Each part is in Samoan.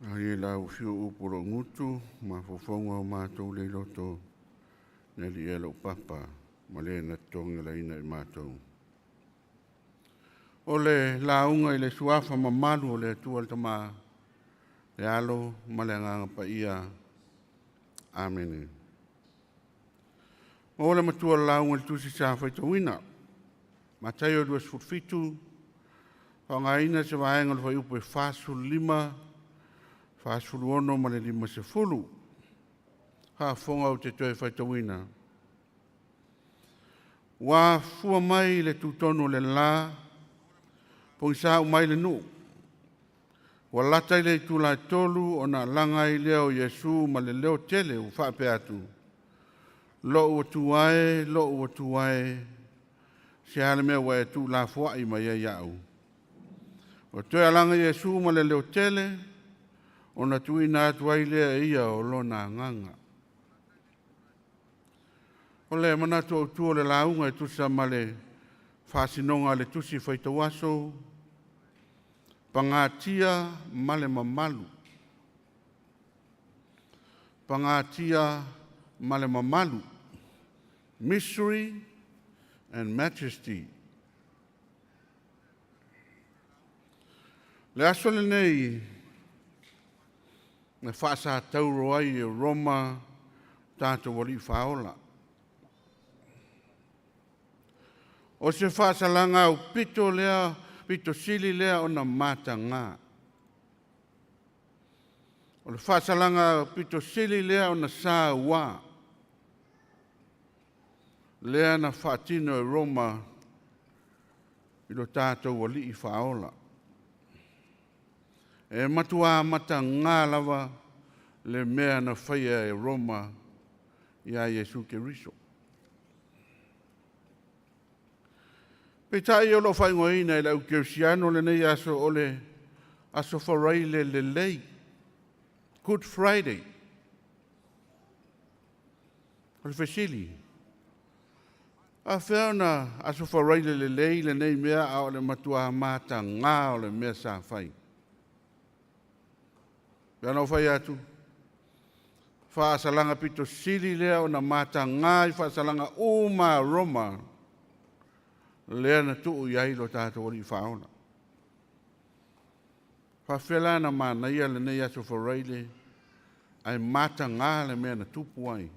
Ai e lau fiu upu o lou gutu, mafaufauga o matou le loto, le alii e lou papa, ma le na totogi laina i matou. O le lauga i le suafa mamalu o le Atua le Tama, le Alo ma le Agaga Paia. Amene. O le matua o le lauga i le tusi sa faitauina. Mataio 27, faaaogaina se vaega o le fuaiupu e 45, 46 ma le 50. Faafofoga ou te toe faitauina. Ua afua mai le tutonu o le la, pogisa uma ai le nuu. Ua lata i le itula e 3 ona alaga ai lea o Iesu ma le leo tele ua faapea atu, “Lou Atua e, lou Atua e, se a le mea ua e tuulafoai mai ai au?” Ua toe alaga Iesu ma le leo tele, ona tuuina atu ai lea e ia o lona agaga. O le manatu autu o le lauga e tusa ma le faasinoga a le tusi faitau aso, pagatia ma le mamalu. Pagatia ma le mamalu. Mystery and Majesty. Le aso lenei na faasatauro ai e Roma tatou Alii Faaola. O se faasalaga aupito lea, pito sili lea ona mataga. O le faasalaga pito sili lea ona saua, lea na faatino e Roma i lo tatou Alii Faaola. E matua mataga lava le mea na faia e Roma ia Iesu Keriso. Peitai o loo faaigoaina e le au kerisiano lenei aso o le Aso Faraile Lelei, Good Friday. O le fesili, afea ona Aso Faraile Lelei lenei mea a o le matua mataga o le mea sa fai? E pei ona ou fai atu, faasalaga pito sili lea ona mataga i faasalaga uma a Roma lea na tuu i ai lo tatou Alii Faaola. Faafefea la ona manaia lenei Aso Faraile ae mataga le mea na tupu ai?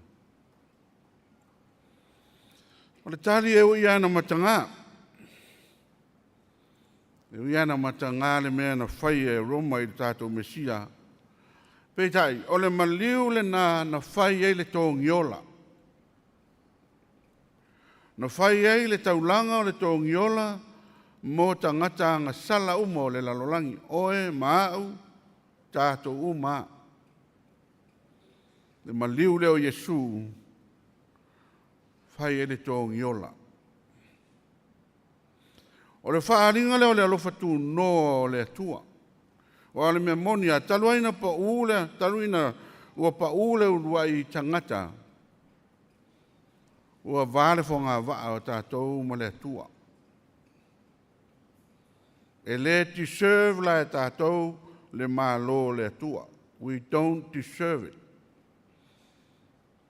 O le tali, e ui lava ina mataga, e ui lava ina mataga le mea na faia e Roma i le tatou Mesia, peitai, o le maliu lena na fai ai le togiola. Na fai ai le taulaga o le togiola mo tagata agasala uma o le lalolagi, oe ma au, tatou uma lava. Le maliu lea o Iesu, fai ai le togiola. O le faaaliga lea o le alofa tunoa o le Atua. Aua o le mea moni lava, talu ai ona pau le, talu ina ua pau le uluai tagata, ua va le fogavaa o tatou ma le Atua. E le deserve la e tatou le Malo o le Atua. We don't deserve it.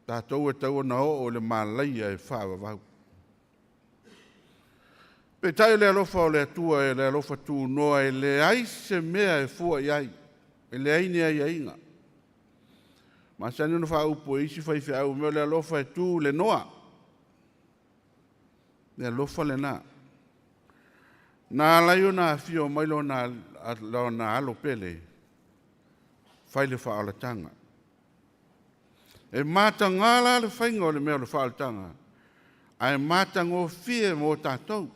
Tatou e tatau ona oo i le malaia e faavavau. Peitai o le alofa o le Atua e le alofa tunoa e leai se mea e fua i ai, e leai ni aiaiga. Masani ona faaupu e isi faifeau, mea o le alofa e tu i le noa. Le alofa lena. Na ala ai ona afio mai lona alo pele, fai le faaolataga. E mataga la le faiga o le mea o le faaolataga, ae matagofie mo tatou.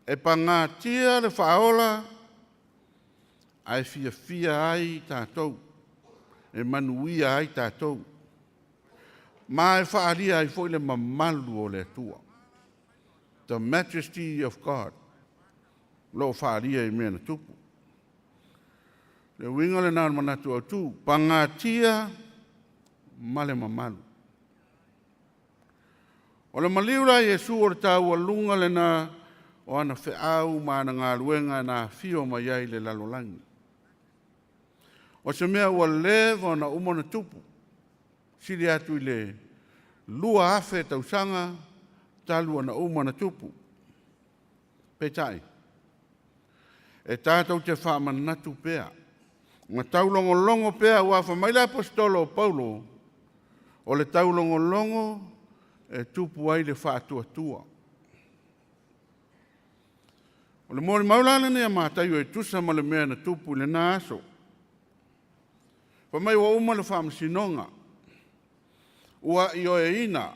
E pagatia le faaola, ae fiafia ai tatou, e manuia ai tatou. Ma e faaalia ai foi le mamalu o le Atua. The majesty of God, o lo o faaalia i mea na tupu. Le uiga lena o le manatu autu, pagatia ma le mamalu. O le maliu la Iesu o le taualuga lena o ana feau ma ana galuega na afio mai ai i le lalolagi. O se mea ua leva ona uma ona tupu, sili atu i le 2000 tausaga talu ona uma ona tupu. Peitai, e tatou te faamanatu pea ma taulogologo pea, aua fai mai le Aposetolo o Paulo, o le taulogologo e tupu ai le faatuatua. O le molimau la lenei a Mataio e tusa ma le mea na tupu i lena aso. Fai mai ua uma le faamasinoga, ua ioeina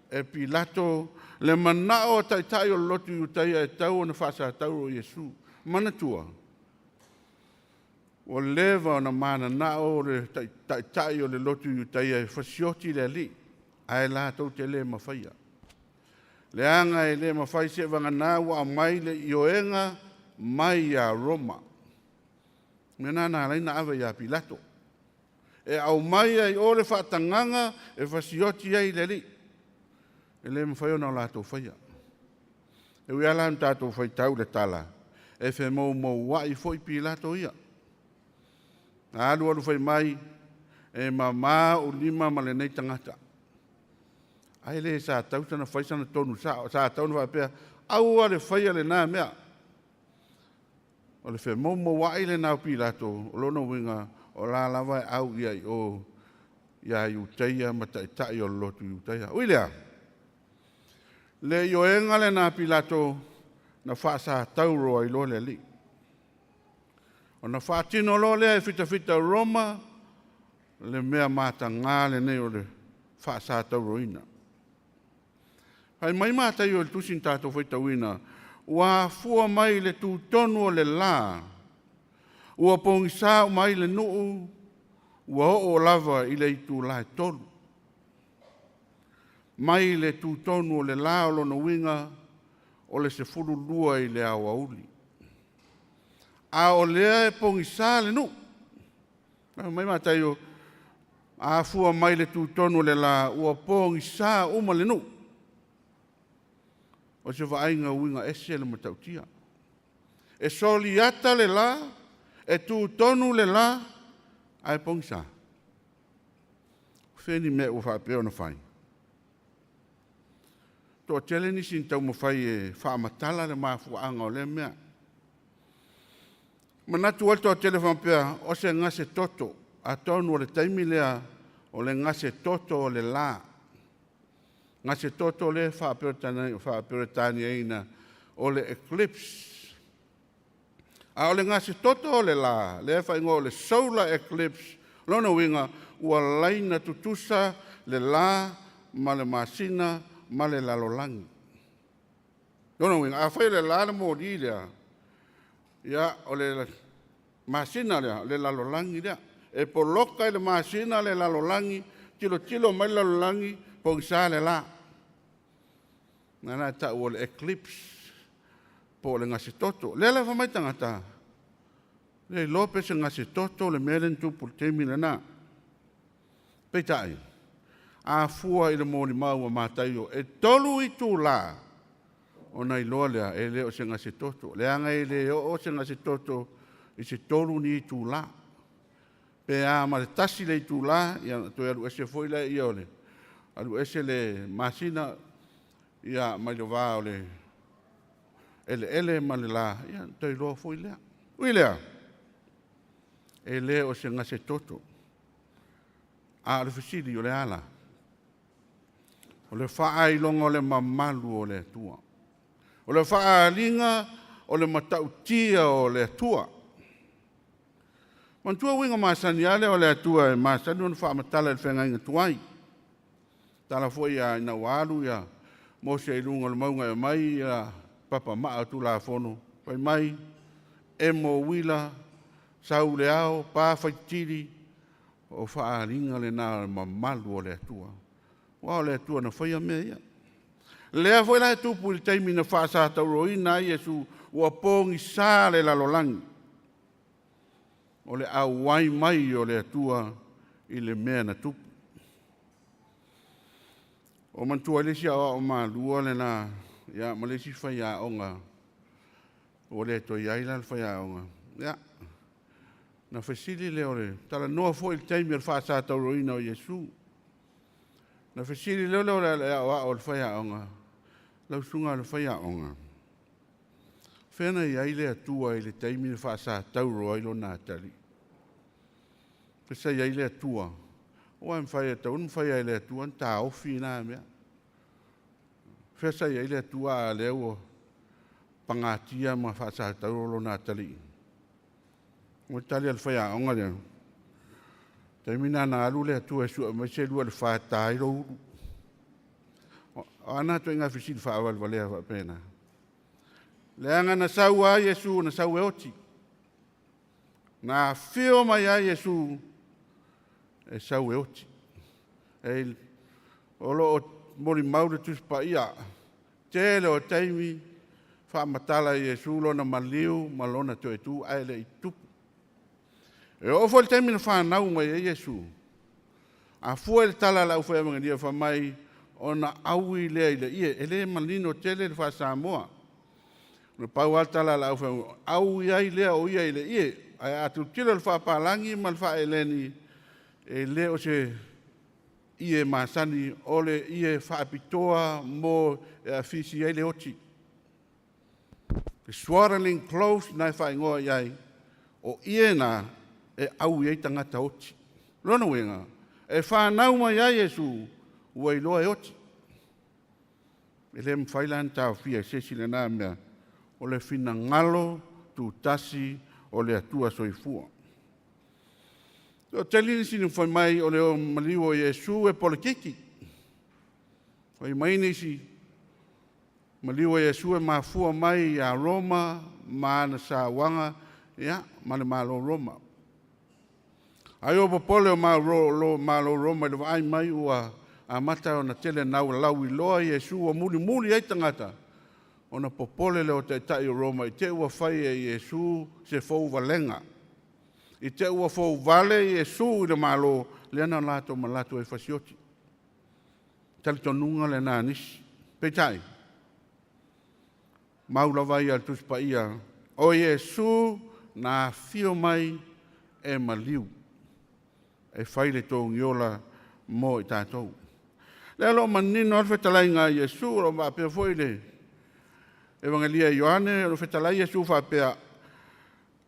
e Pilato le manao o taitai o le lotu Iutaia e tatau ona faasatauro Iesu. Manatua, ua leva ona mananao le taitai o le lotu Iutaia e fasioti le alii, ae latou te le mafaia. Leaga e le mafai seivagana ua aumai le ioega mai ia Roma. O le mea lena na ala ai ona ave ia Pilato, e aumai ai i o le faatagaga e fasioti ai le alii. E le mafai ona latou faia. E ui lava la ina tatou faitau i le tala, e femoumouai foi Pilato ia. Na alu alu fai mai, e mama ou lima ma lenei tagata. Ai le sa tau sana fai sana tonu sao, sa tau ona faapea, aua le faia lena mea. O le femoumouai lena o Pilato, o lona uiga, o la lava e au i ai i o ia Iutaia ma taitai o le lotu Iutaia. Ui lea, le ioega lena a Pilato na faasatauro ai loa le alii. Ona faatino loa lea e fitafita Roma le mea mataga lenei o le faasatauroina. Fai mai Mataio i le tusi na tatou faitauina, ua afua mai le tutonu o le la, ua pogisa uma ai le nuu, ua oo lava i le itula e 3. Mai le tutonu o le la o lona uiga o le 12 i le aoauli. A o lea e pogisa le nuu. Fai mai Mataio, a afua mai le tutonu o le la, ua pogisa uma le nuu. O se vaaiga uiga ese le matautia. E soliata le la, e tutonu le la, ae pogisa. O fea ni mea ua faapea ona fai? Toatele nisi na taumafai e faamatala le mafuaaga o lea mea. Manatu ai le toatele faapea, o se gasetoto, atonu o le taimi lea o le gasetoto o le la. Gasetoto lea e faa-Peretaniaina o le eclipse. A o le gasetoto o le la, lea e faaigoa o le solar eclipse, lona uiga, ua laina tutusa le la ma le masina ma le lalolagi. Lona uiga, afai o le la le moli lea, ia, o le masina lea, o le lalolagi lea. E poloka i le masina le lalolagi, tilotilo mai le lalolagi, pogisa le la. Na la tau o le eclipse po o le gasetoto. O lea la fai mai tagata, le iloa pe se gasetoto le mea lea na tupu i le taimi lena. Peitai, a fua i le molimau a Mataio, e 3 itula, ona iloa lea e le o se gasetoto, leaga e le oo se gasetoto i se 3 ni itula. Pe a ma le 1 le itula, ia ona toe alu ese foi lea o le alu ese le masina ia mai le va o le eleele ma le la, ia ona toe iloa foi lea. Ui lea, e le o se gasetoto. A o le fesili o le a la? O le faailoga o le mamalu o le Atua. O le faaaliga o le matautia o le Atua. Manatua uiga masani lava lea o le Atua e masani ona faamatala i le feagaiga tuai. Tala foi ina ua alu Mose i luga o le mauga e aumai papamaa o Tulafono, fai mai, emo uila, sau le ao, pa faitili, o faaaliga lena o le mamalu o le Atua. Aua o le Atua na faia mea ia. Lea foi la e tupu i le taimi na faasatauroina ai Iesu, ua pogisa le lalolagi. O le auai mai o le Atua i le mea na tupu. Ua manatua ai le isi aoao malua lena, ia ma le isi faiaoga. Ua le toe i ai la le faiaoga. Ia, na fesili lea o le talanoa foi i le taimi o le faasatauroina o Iesu. Na fesili lea o le aoao o le faiaoga, lau susuga i le faiaoga, fea na i ai le Atua i le taimi na faasatauro ai lona atalii? Fea sa i ai le Atua? Aua e mafai e tatau ona mafai lava e le Atua ona taofi na mea. Fea sa i ai le Atua a o lea ua pagatia ma faasatauro lona atalii? O le tali a le faiaoga lea, taimi lena na alu le Atua e sue mai se lua i le fa e ta ai lou ulu. O a na ituaiga fesili faavalevalea faapena? Leaga na sau lava Iesu na sau e oti. Na afio mai ai Iesu e sau e oti. O lo o molimau le Tusi Paia, tele o taimi faamatala e Iesu lona maliu ma lona toe tu ae le i tupu. E oo foi i le taimi na fanau mai ai Iesu, a fua i le tala a le aufai-apegalua fai mai ona aui lea i le ie. E le manino tele le faa-Samoa. Na pau lava le tala a le aufai-, aui ai lea o ia i le ie. Ae a tilotilo i le faapapalagi ma le faa-Eleni, e le o se ie masani, o le ie faapitoa mo e afisi ai le oti. Swaddling clothes na e faaigoa i ai, o ie na e aui ai tagata oti. O lona uiga, e fanau mai ai Iesu, ua iloa e oti. E le mafai la ona taofia e se isi lena mea, o le finagalo tutasi o le Atua Soifua. E toatele nisi na fai mai o le maliu o Iesu e polokiki. Fai mai nisi, maliu o Iesu e mafua mai ia Roma ma ana sauaga, ia, ma le Malo Roma. Ai ua popole o Malo Roma i le vaai mai ua amata ona tele ina lauiloa Iesu ua mulimuli ai tagata, ona popole lea o taitai o Roma i te i ua fai e Iesu se fouvalega. I te i ua fouvale Iesu i le Malo, lea na latou manatu ai e fasioti. Talitonuga lena a nisi. Peitai, mau lava ia a le Tusi Paia, o Iesu na afio mai e maliu, e fai le togiola mo i tatou. Lea o lo o manino lava le fetalaiga a Iesu, o lo o faapea foi le Evagelia e Ioane, o lo o fetalai Iesu faapea,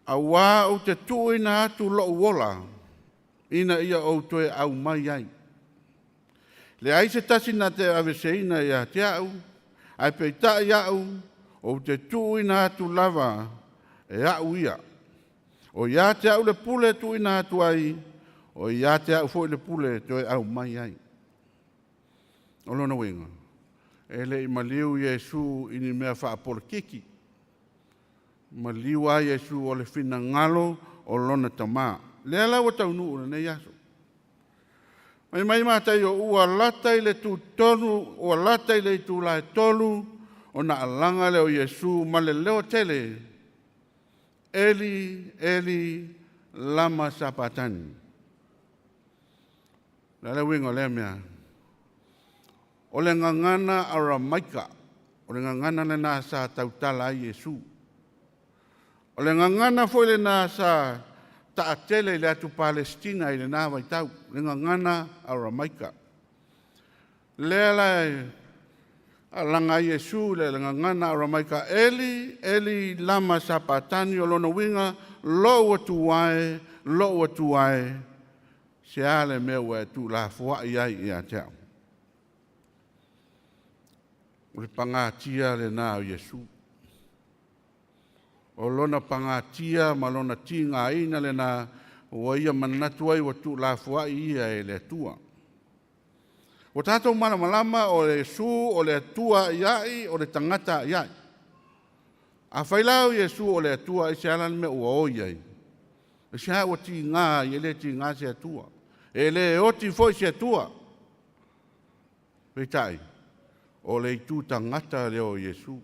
aua ou te tuuina atu lou ola, ina ia ou toe aumai ai. Leai se tasi na te aveseina ia te au, ae peitai au, ou te tuuina atu lava e au ia. O ia te au le pule e tuuina atu ai, o ia te au foi le pule e toe aumai ai. O lona uiga, e le i maliu Iesu i ni mea faapolokiki. Maliu lava Iesu o le finagalo o lona Tama. Lea la ua taunuu i lenei aso. Fai mai Mataio, ua lata i le tutonu, ua lata i le itula e 3, ona alaga lea o Iesu ma le leo tele, Eli, Eli, lama sapatani. O le a le uiga o lea mea? O le gagana Aramaika, o le gagana lena sa tautala ai Iesu. O le gagana foi lena sa taatele i le atu Palesitina i lena vaitau, le gagana Aramaika. Lea la e alaga ai Iesu i le gagana Aramaika, Eli, Eli, lama sapatani, o lona uiga, lou Atua e, lou Atua e, se a le mea ua e tuulafoai ai ia te au? O le pagatia lena o Iesu. O lona pagatia ma lona tigaina lena ua ia manatu ai ua tuulafoai ia e le Atua. Ua tatou malamalama o Iesu o le Atua a'ia'i, o le tagata a'ia'i. Afai la o Iesu o le Atua, aisea la le mea ua oi ai? Aisea ua tiga ai? E le tiga se Atua. E le oti foi se Atua. Peitai, o le itu tagata lea o Iesu.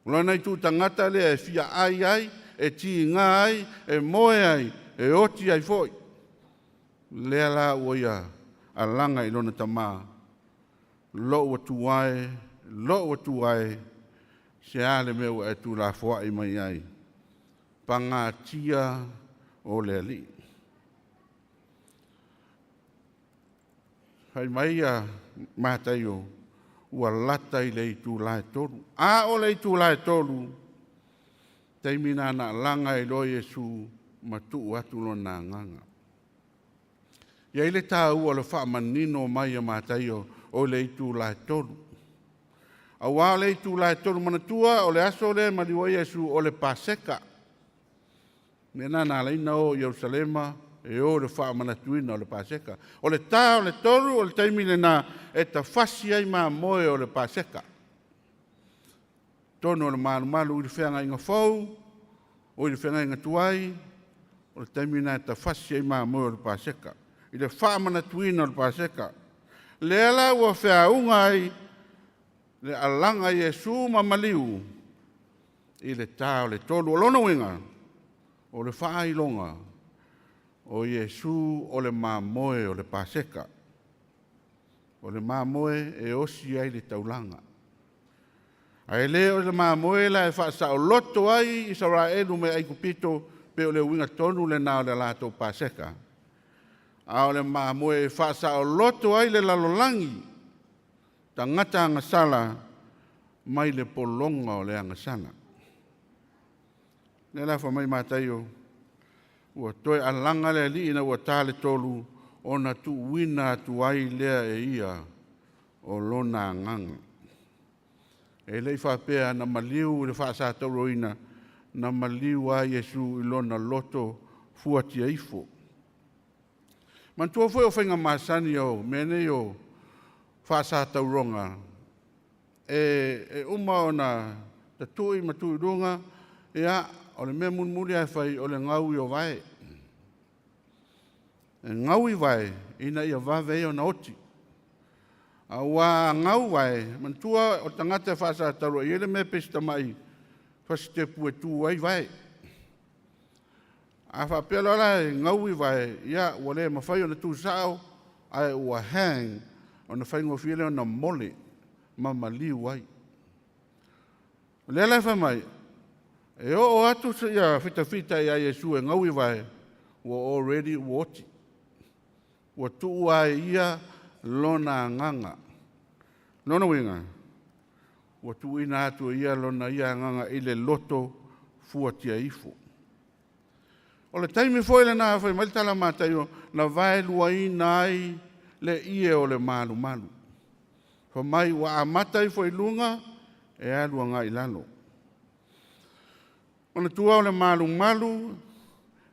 O lona itu tagata lea e fia ai ai, e tiga ai, e moe ai, e oti ai foi. Lea la ua ia alaga i lona Tama, lou Atua e, lou Atua e, Se a le mea ua e tuulafoai mai ai? Pagatia o le Alii. Fai mai ia Mataio, ua lata i le itula e 3. A o le itula e 3, taimi lena na alaga ai loa Iesu ma tuu atu lona agaga. E i ai le taua o le faamanino mai a Mataio o le itula e 3. Aua o le itula e 3, manatua o le aso lea e maliu ai Iesu o le Paseka. Mea lena na ala ai ona o i Ierusalema e o i le faamanatuina o le Paseka. O le ta o le 3 o le taimi lena e tafasi ai mamoe o le Paseka. Totonu o le malumalu i le feagaiga fou, o i le feagaiga tuai, o le taimi lena e tafasi ai mamoe o le Paseka, i le faamanatuina o le Paseka. Lea la ua feauga ai le alaga Iesu ma maliu i le ta o le 3. O lona uiga, o le faailoga, o Iesu o le mamoe o le Paseka. O le mamoe e osi ai le taulaga. Ae le o le mamoe la e faasaoloto ai Isaraelu mai Aikupito, pe o le uiga tonu lena o le latou Paseka. A o le mamoe e faasaoloto ai le lalolagi, tagata agasala mai le pologa o le agasala. Lea la fai mai Mataio, ua toe alaga le Alii ina ua ta le 3, ona tuuina atu ai lea e ia o lona agaga. E le i faapea na maliu i le faasatauroina, na maliu lava Iesu i lona loto fuatia ifo. Manatua foi o faiga masani o mea nei o faasatauroga, e uma ona tatui ma tuu i luga, ia, o le mea mulimuli lava e fai, o le gaui o vae. E gaui vae ina ia vave ai ona oti. Aua a gau vae, manatua o le tagata e faasatauro, e i ai le mea pei se tamai fasitepu e tu ai vae. A faapea loa la e gaui vae, ia ua le mafai ona tusao, ae ua hang, ona faigofie lea ona mole ma maliu ai. O lea la e fai mai, e oo atu ia fitafita ia Iesu e gaui vae, ua already ua oti. Ua tuu lava e ia lona agaga. Lona uiga, ua tuuina atu e ia lona ia agaga i le loto fuatia ifo. O le taimi foi lena, fai mai le tala a Mataio, na vaeluaina ai le ie o le malumalu. Fai mai ua amata ifo i luga e alu agai i lalo. Manatua o le malumalu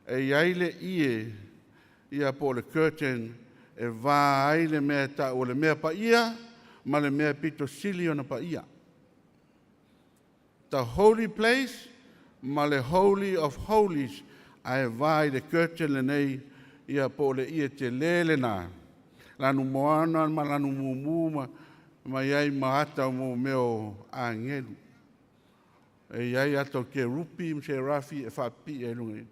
e i ai le ie, ia po o le curtain, e va ai le mea e tau o le mea paia ma le mea pito sili ona paia. The holy place ma le holy of holies, ae va i le curtain lenei, ia po o le ie tele lena, lanu moana ma lanu mumu ma i ai ma ata mo mea o agelu. E i ai ata o kerupi ma serafi e faapipii ai luga i.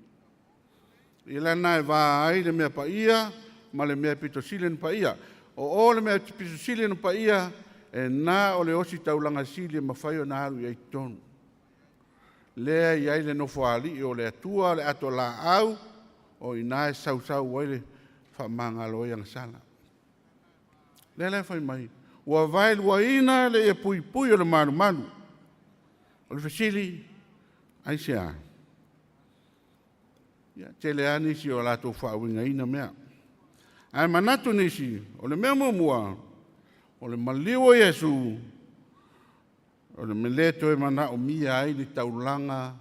I lana e va ai le mea paia ma le mea pito sili ona paia. O le mea pito sili ona paia, e na o le osi taulaga sili e mafai ona alu i ai totonu. Lea e i ai le nofoalii o le Atua, le ato laau, o i ina e sausau ai le faamagalo ai agasala. Lea la e fai mai, ua vaeluaina le ie puipui o le malumalu. O le fesili, aisea? Ia, tele lava nisi o latou faauigaina mea. Ae manatu nisi, o le mea muamua, o le maliu o Iesu, o le mea le toe manaomia ai ni taulaga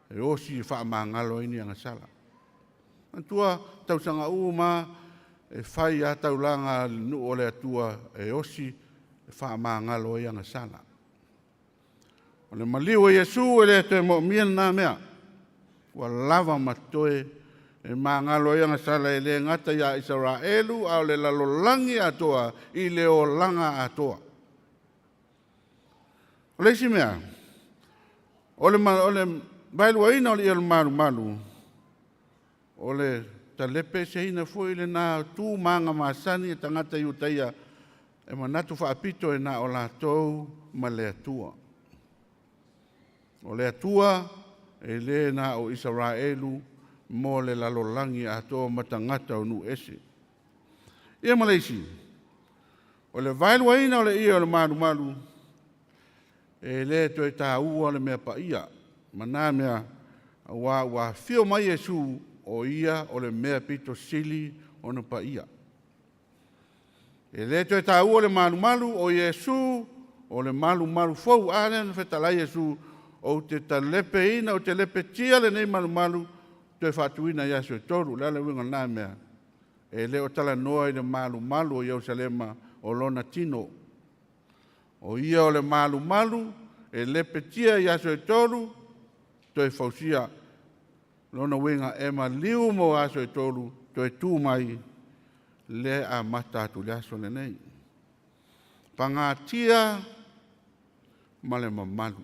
e osi e faamagalo ai ni agasala. Manatua tausaga uma e fai lava taulaga a le nuu o le Atua e osi e faamagalo ai agasala. O le maliu o Iesu e le toe moomia lena mea. Ua lava ma totoe e magalo ai agasala e le gata ia Isaraelu, a o le lalolagi atoa i le olaga atoa. O le isi mea, o le vaeluaina o le ie o le malumalu, o le talepe eseina foi lena tu ma aga masani e tagata Iutaia e manatu faapito e na o latou ma le Atua. O le Atua e lē na o Isaraelu mo le lalolagi atoa ma tagata o nuu ese. Ia ma le isi, o le vaeluaina o le ie o le malumalu, e lē toe tāua le mea paia ma na mea, auā ua afio mai Iesu o Ia o le mea pito sili ona paia. E lē toe tāua le malumalu, o Iesu o le malumalu fou. A lea na fetalai Iesu, “Ou te talepeina, ou te lepetia lenei malumalu, toe faatuina i aso e tolu.” O le a le uiga o lena mea? E le o talanoa i le malumalu o Ierusalema o lona tino. O ia o le malumalu e lepetia i aso e tolu, toe fausia. Lona uiga e maliu mo aso e tolu, toe tu mai, lea e amata atu i le aso lenei. Pagatia ma le mamalu,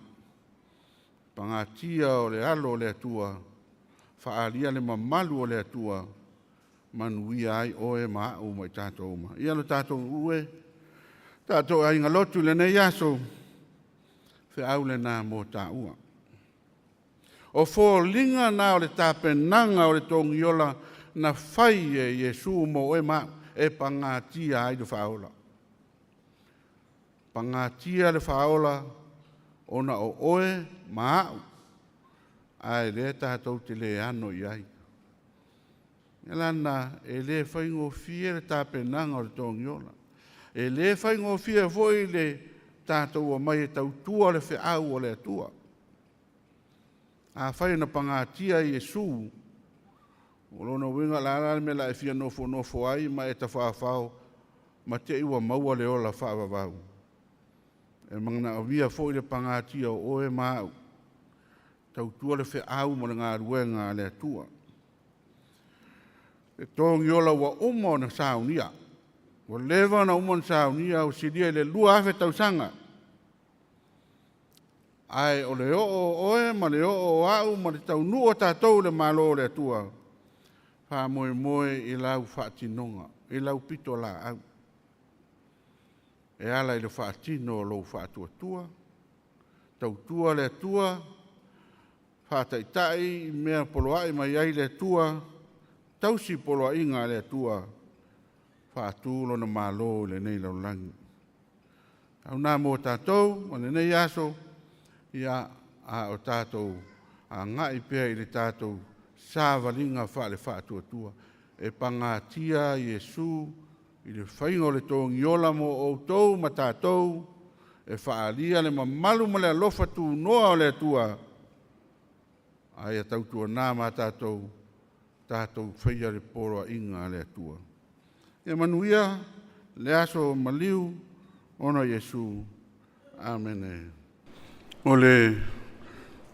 pagatia o le alo o le Atua, faaalia le mamalu o le Atua, manuia ai oe ma au ma i tatou uma. Ia lo tatou nuu e, tatou aiga lotu i lenei aso, feau lena mo taua. O foliga na o le tapenaga o le togiola na fai e Iesu mo oe ma au, e pagatia ai le faaola. Pagatia le faaola ona o oe ma au, ae lea tatou te le ano i ai. O le ala lena, e le faigofie le tapenaga o le togiola. E le faigofie foi le tatou omai e tautua le feau a le Atua. Afai na pagatia Iesu, o lona uiga o le a la le mea o le a e fia nofonofo ai ma e tafaofao ma te i ua maua le ola faavavau? E manaomia foi le pagatia o oe ma au, tautua le feau ma le galuega a le Atua. Le togiola ua uma ona saunia, ua leva ona uma ona saunia, ua silia i le 2000 tausaga. Ae o le oo o oe ma le oo o au ma le taunuu o tatou i le Malo o le Atua, faamoemoe i lau faatinoga, i lau pitolaau, e ala i le faatino o lou faatuatua, tautua le Atua, faataitai i mea e poloai mai ai le Atua, tausi poloaiga a le Atua, faatu Lona Malo i lenei lalolagi. O lena mo tatou ma lenei aso, ia, a o tatou agai pea i le tatou savaliga faale-faatuatua, e pagatia Iesu i le faiga o le togiola mo outou ma tatou, e faaalia le mamalu ma le alofa tunoa o le Atua, a ia tautuana ma tatou, tatou faia le poloaiga a le Atua. Ia manuia le aso maliu ona o Iesu. Amene. O le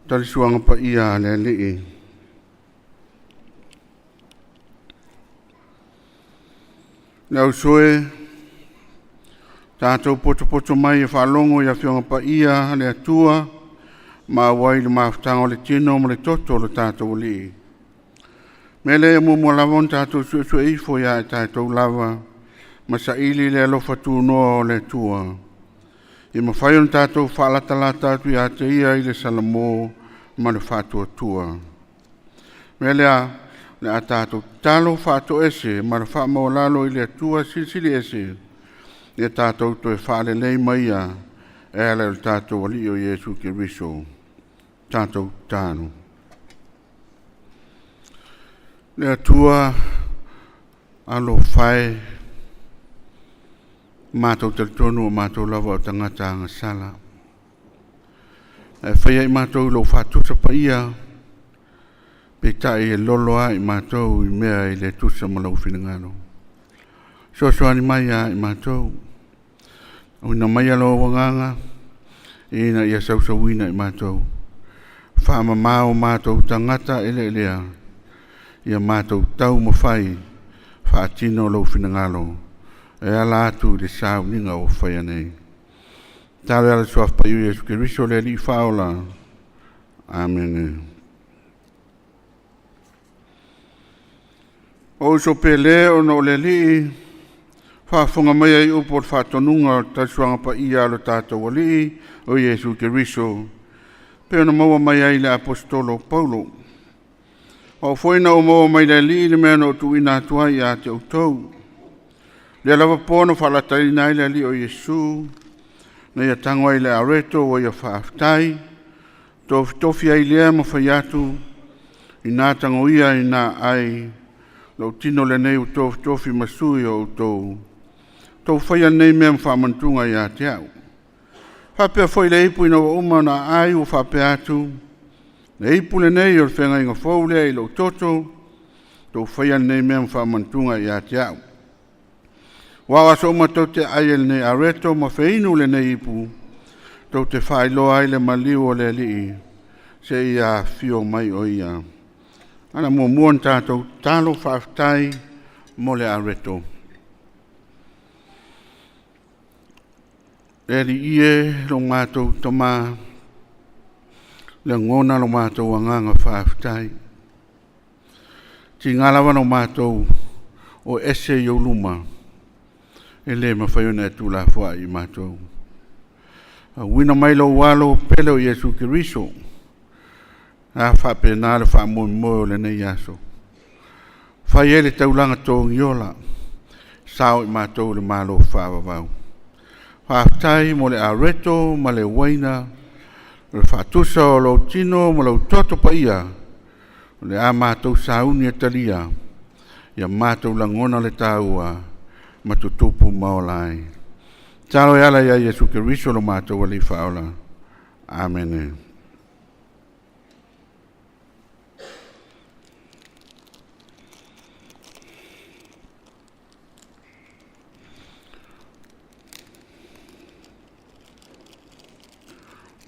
talisuaga paia a le Alii. Le auso e, tatou potopoto mai e faalogo i Afioga Paia a le Atua ma auai le mafutaga o le tino ma le toto o le tatou Alii. Mea lea e muamua lava ona tatou suesue ifo ia i tatou lava ma saili le alofa tunoa o le Atua. Ia mafai ona tatou faalatalata atu ia te Ia i le salamo ma le faatuatua. Mea lea, o le a tatou tatalo faatoese ma le faamaualalo i le Atua Silisili Ese, ia tatou toe faalelei ma Ia e ala i lo tatou Alii o Iesu Keriso. Tatou tatalo. Le Atua, alofa e, matou talitonu o matou lava o tagata agasala, ae faia i matou i lou faatusa paia, peitai e lolo lava i matou i mea e le tusa ma lou finagalo. Fesoasoani mai ia i matou, auina maia lou agaga ina ia sausuina i matou, faamama o matou tagata eleelea, ia matou taumafai e faatino lou finagalo e ala atu i le sauniga ua faia nei. Tatalo e ala i le suafa paia o Iesu Keriso le Alii Faaola. Amene. O uso pele ona o le Alii, faafofoga maia i upu o le faatonuga o le tausuaga paia a lo tatou Alii o Iesu Keriso. Pei ona maua mai ai i le Aposetolo o Paulo. O au foi na ou maua mai le Alii le mea na ou tuuina atu ai ia te outou. Lea lava po na faalataina ai le Alii o Iesu, na ia tago ai i le areto ua ia faafetai, tofitofi ai lea ma fai atu, ina tagoia ina ai, lou tino lenei ua tofitofi ma sui o outou. Outou faia lenei mea ma faamanatuga ia te au. Faapea foi le ipu ina ua uma ona aai ua faapea atu, le ipu lenei o le feagaiga fou lea i lou toto, outou faia lenei mea ma faamanatuga ia te au. Aua o aso uma tou te aai ai i lenei areto ma feinu lenei ipu, tou te faailoa ai le maliu o le Alii, seia afio mai o ia. O le a muamua ona tatou tatalo faafetai mo le areto. Le Alii e, lo matou Tama, lagona lo matou agaga faafetai. Tiga lava ona matou o ese i ou luma, e le mafai ona e tuulafoai i matou. Auina mai lou alo pele o Iesu Keriso, a faapena le faamoemoe o lenei aso. Fai ai le taulaga togiola, sao i matou i le Malo faavavau. Faafetai mo le areto ma le uaina, o le faatusa o lou tino ma lou toto paia, o le a matou sauni e talia, ia matou lagona le taua ma tutupu ma ola ai. Tatalo e ala ia Iesu Keriso lo matou Alii Faaola. Amene.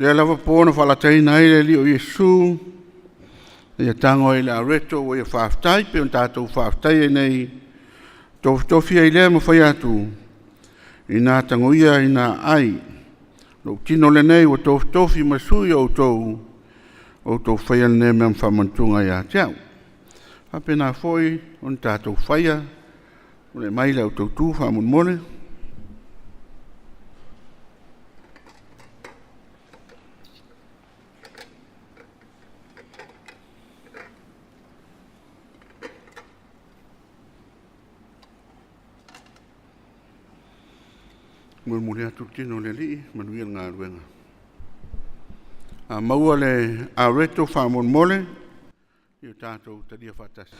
Lea lava po na faalataina ai le Alii o Iesu, na ia tago ai i le areto ua ia faafetai, pei ona tatou faafetai ai nei, tofitofi ai lea ma fai atu, ina tagoia ina ai, lou tino lenei ua tofitofi ma sui o outou, outou faia lenei mea ma faamanatuga ia te au. Faapena foi ona tatou faia, tulai mai la outou tu faamolemole. Molimoli atu le tino o le Alii, manuia le galuega. A maua le areto faamolemole, ia tatou talia faatasi.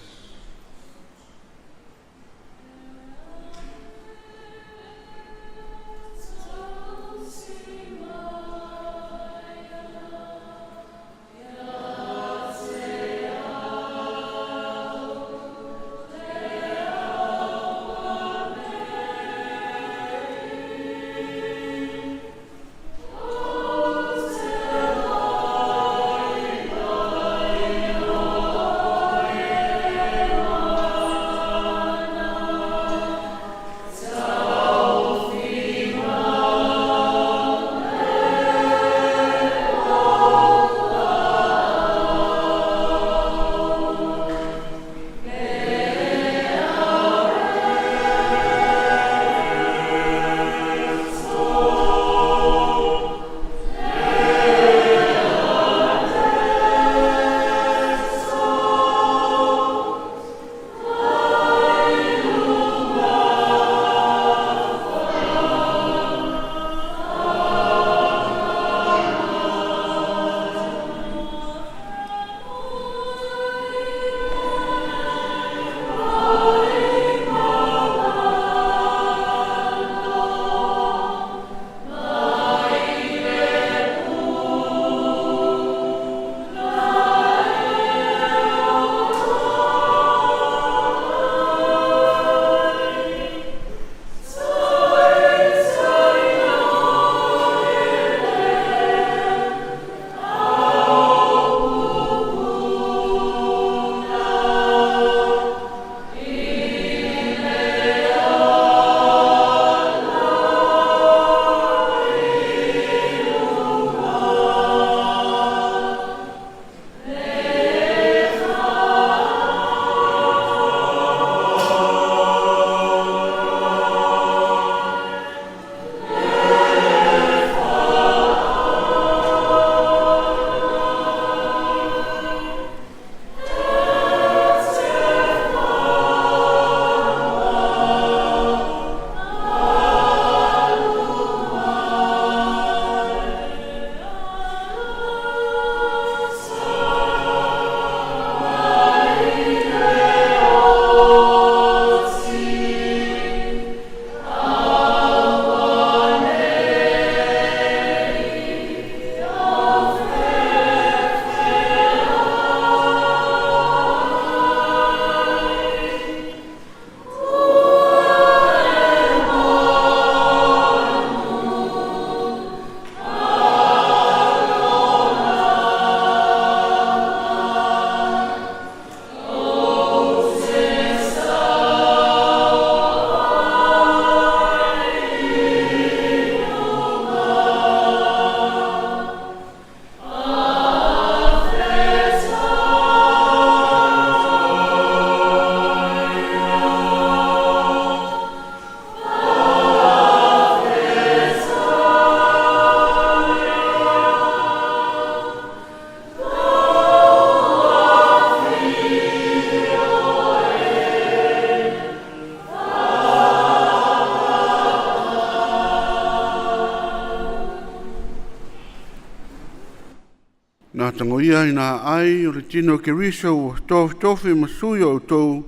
Ia ina ai o le tino o Keriso ua tofitofi ma sui o outou,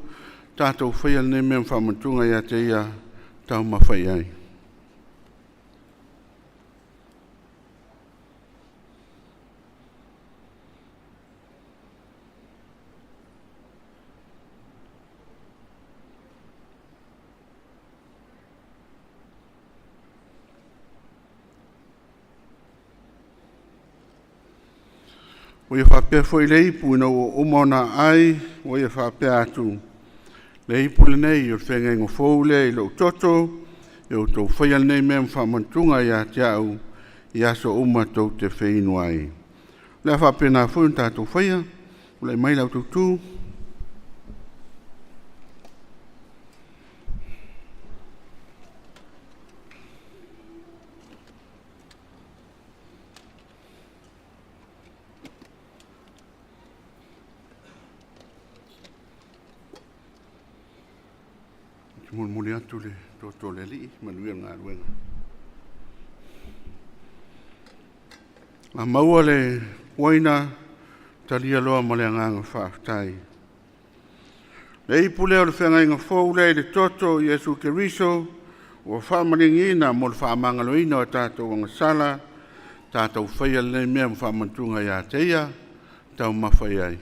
tatou faia lenei mea ma faamanatuga ia te ia taumafa i ai. Ua ia faapea foi le ipu ina ua uma ona aai, ua ia faapea atu, “Le ipu lenei o le feagaiga fou lea i lou toto, ia outou faia lenei mea ma faamanatuga ia te au i aso uma tou te feinu ai.” O le a faapena foi ona tatou faia, tulai mai la outou tu. Ou te molimoli atu le toto o le Alii, manuia le galuega. A maua le uaina, talia loa ma le agaga faafetai. Le ipu lea o le feagaiga fou lea i le toto o Iesu Keriso ua faamaliegiina mo le faamagaloina o a tatou agasala, tatou faia lenei mea ma faamanatuga ia te ia, taumafa i ai.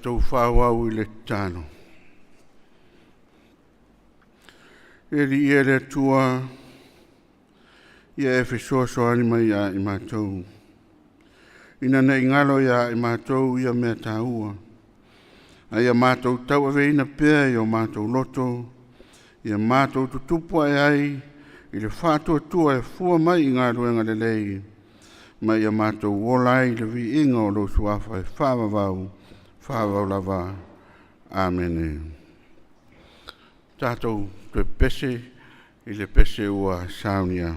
Tatou faaauau i le tatalo. Le Alii e le Atua, ia e fesoasoani mai ia i matou, ina nei galo ia i matou ia mea taua, a ia matou tauaveina pea i o matou loto, ia matou tutupu ae ai i le faatuatua e fua mai i galuega lelei, ma ia matou ola ai i le viiga o lou Suafa e faavavau, faavavau lava. Amene. Tatou toe pepese i le pese ua saunia.